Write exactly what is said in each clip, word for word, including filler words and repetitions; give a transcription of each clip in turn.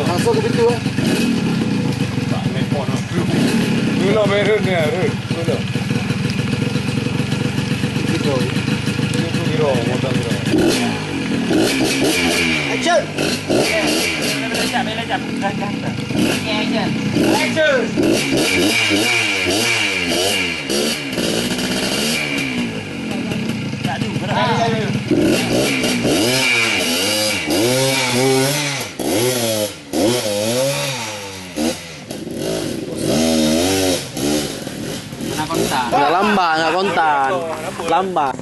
Langsung ke pintu, eh. Dulu, Run, ya, Run. Dulu. Itu biro, motor biro. Action! Action! Action! Hana kontan. Nggak lambat, nggak kontan. Lambat.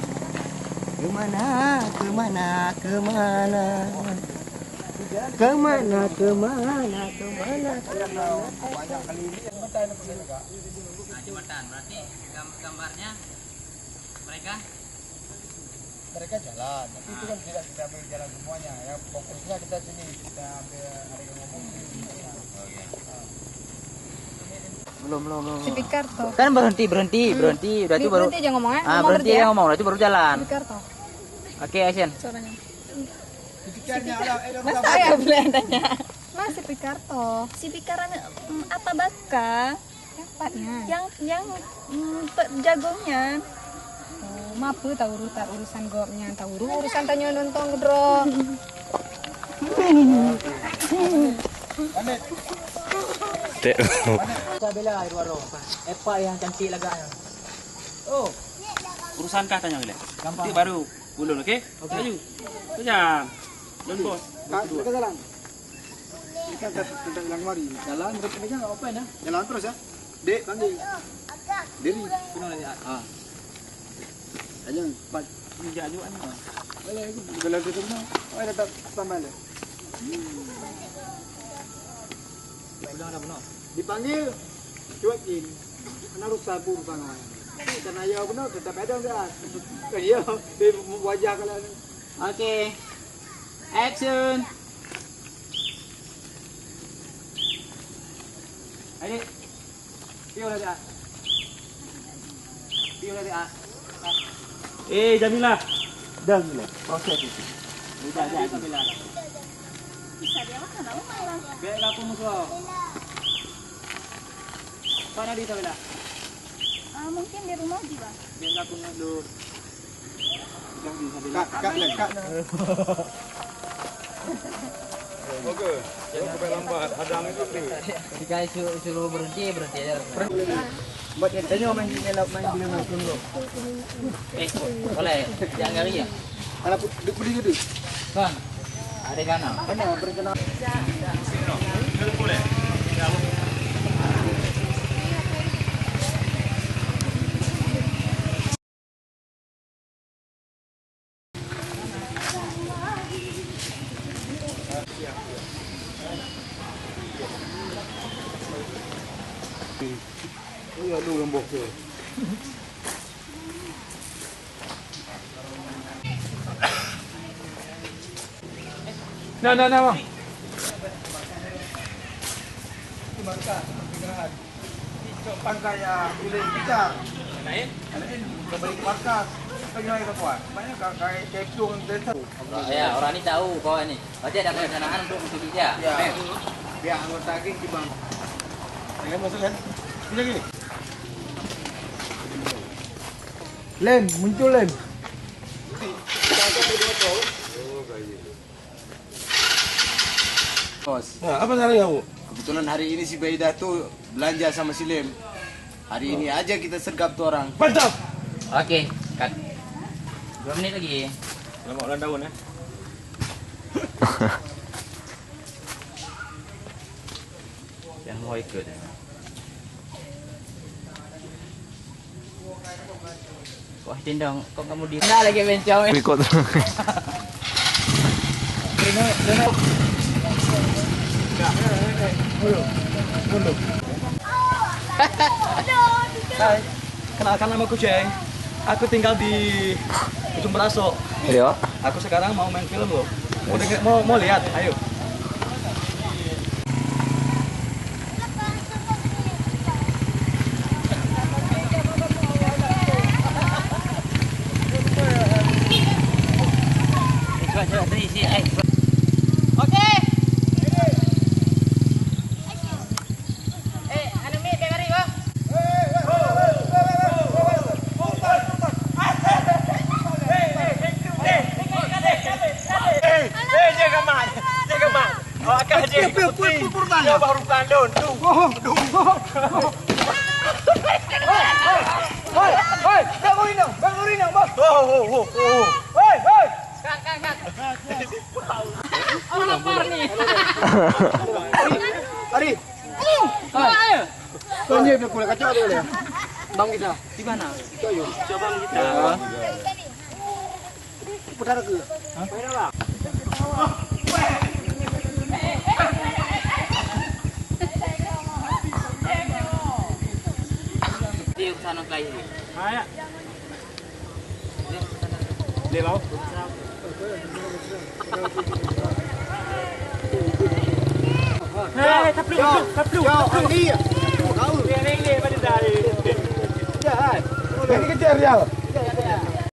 Kemana, kemana, kemana? Kemana, kemana, kemana, kemana? Nah, jembatan. Berarti gam-, gambarnya mereka? Mereka jalan, tapi itu kan tidak kita ambil jalan semuanya. Ya, fokusnya kita sini, kita ambil hari yang ngomong. Belum, belum, belum, belum. Speaker toh. Kan berhenti, berhenti, berhenti. Udah itu baru. Berhenti aja ngomong, eh. Ah, ngomong berhenti berhenti, ya, ya, ngomong. Udah itu baru jalan. Speaker toh. Oke, action. Suaranya. Speaker. Masa ya boleh tanya? Mas, speaker toh. Speaker anu, mm, apa baka? Yang, yang, mm, pe-, jagongnya. Oh, mape taurus, tak urusan gobnyan, taurus urusan tanyoe nonton keudroe. Tek. Saya bela dua orang. Epa yang cantik lagaknya. Oh. Urusan kah tanyoe ilèe? Gampang. Nanti baru ulôn, oke? Oke. Ayo. Kejam. Don bos. Ka-, ka jalan. Ini kan tet-, tetap jalan kemari. Jalan, tetap jalan, open ya. Jalan terus ya. Dek, panggil. Diri. Kena lagi. Ah. Aja, empat. Ini jak juga ni. Boleh, itu, boleh itu semua. Oh, tetap standby deh. Udah, udah, udah. Dipanggil, cuekin. Karena rusak pun tangan. Tapi karena ya benar, tetap ada enggak? Kan ya, dia wajah kalau ni. Oke. Action. Adik. Pion adik, ah. Pion adik, ah. Eh, Jamilah. Dah, Jamilah. Proses itu. Udah, udah, Jamilah. Bisa dia makan, tahu malah. Baik, aku musuh. Mana dia, Jamilah? Ah, mungkin di rumah juga. Baik, aku dulu. Kak, kak, kak. Oke, jangan sampai lambat. Hadang itu tu. Jika su-, suruh berhenti, berhenti aja. Buat dia tanya main, main, main, main, main, main. Eh, boleh. Jangan kali ya. Anak put-, dia boleh gitu. Kan? Ada kan? Mana berencana? Oh ya, lu yang bokeh. Nah, nah, nah, Bang. Itu markas pencegahan. Cok pangkai ya, boleh kita. Lain? Lain, kembali ke markas. Bagaimana kita buat? Maknanya ka-, kayak kepung desa. Ya, orang ni tahu kawan ni. Berarti ada perencanaan untuk mencuri dia. Ya. Pihak anggota geng Cibang. Ya, masuk kan? Bisa gini? Lem, muncul Lem. Bos. Nah, apa caranya, Bu? Kebetulan hari ini si Baidah tuh belanja sama si Lem. Hari ini aja kita sergap tuh orang. Mantap. Oke, cut. Dua menit lagi. Selamat ulang tahun, eh. Yang mau ikut. Wah, tindang, kok kamu di sana lagi bencong, eh? Ikut. Bruno, Bruno. Hai, kenalkan nama aku Ceng. Aku tinggal di Ujung Berasok. Iya. Aku sekarang mau main film loh. Mau denger, mau, mau lihat? Ayo. Oke. Eh, anu mi, bek mari, boh. Eh, eh, jaga mat, jaga mat. Awak kan je. Dia baru tandun tu. Hei, hei, hei, bang Rino, bang Rino, bang. Oh, oh, oh, oh. Hei, hei. Orang lapar ni. Ari. Kau ni dia kulit kacau dia. Bang kita. Di mana? Kita yuk. Coba kita. Putar ke? Di sana kelahi. Hai. Di bawah. Hai, tapluk, tapluk, tapluk. Yo, Ali. Tahu. Dia ni, dia pada dah. Ya, hai. Ini kejar dia.